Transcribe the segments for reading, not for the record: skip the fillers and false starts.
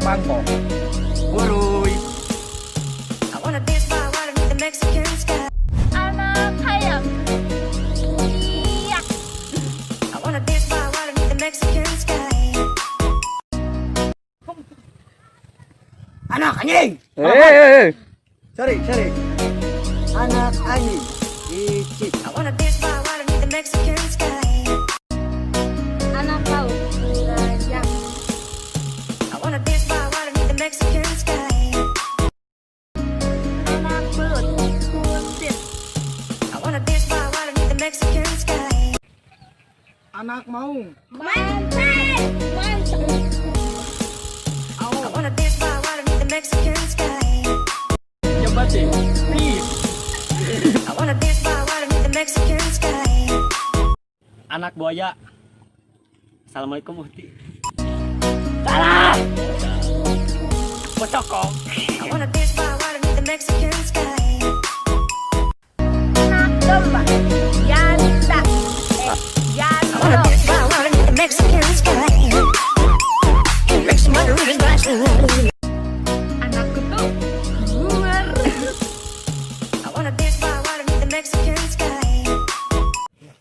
Bangkong. Buruy. I wanna dance by water beneath the Mexican sky. Anak hayam. Iya. I wanna dance by water beneath the Mexican sky. Anak anjing. Eh. Sorry, sorry. Anak anjing. Icit. I wanna dance by water beneath the Mexican sky. Anak laut. Burayang. I wanna dance by water beneath the Mexican sky. Anak belut. Kuntit. I wanna dance by water beneath the Mexican sky. Anak maung. Mantap. Mantap. I wanna dance by water beneath the Mexican sky. Coba sih. Please. I wanna dance by water beneath the Mexican sky. Anak buaya. Assalamualaikum, Uhti. Salah. Bocokong. I wanna dance by water beneath the Mexican sky. Anak domba. Janda. Eh, I wanna jando. Dance by water beneath the Mexican sky. Drink some margaritas by Anak kutu. Guar. I wanna dance by water beneath the Mexican sky.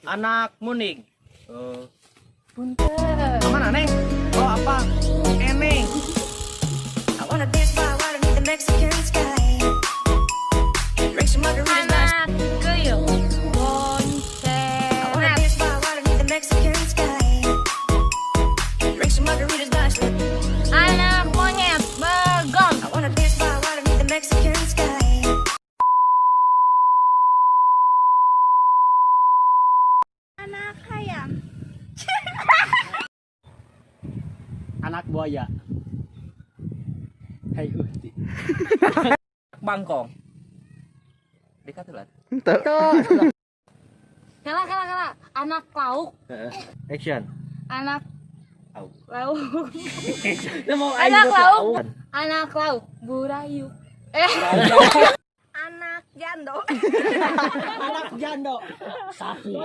Anak muning. Oh. Punten. Mana, Neng? Oh, apa? Eneng. I wanna dance by water beneath the Mexican sky. Drink some margaritas by Anak keyuk. I wanna Bonceret. Dance by water beneath the Mexican sky. Drink some margaritas by Anak monyet. Bagong. I wanna dance by water beneath the Mexican sky. Anak hayam. Anak buaya. Hai, Uhti. Bangkong. Dikatulan. Kala kala kala. Anak lauk. Action. Anak Au. Lauk. Mau Anak lauk. Anak lauk. Burayu. Eh. Anak jando. Anak jando. Sapi.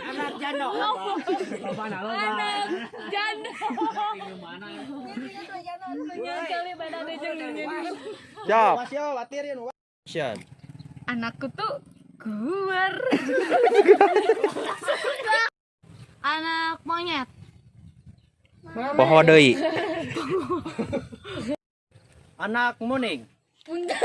Anak jando. Loba na loba. Anak jando. Mana? Siap. Action. Anak kutu. Guar. Anak monyet. Poho deui. Anak muning. Punten.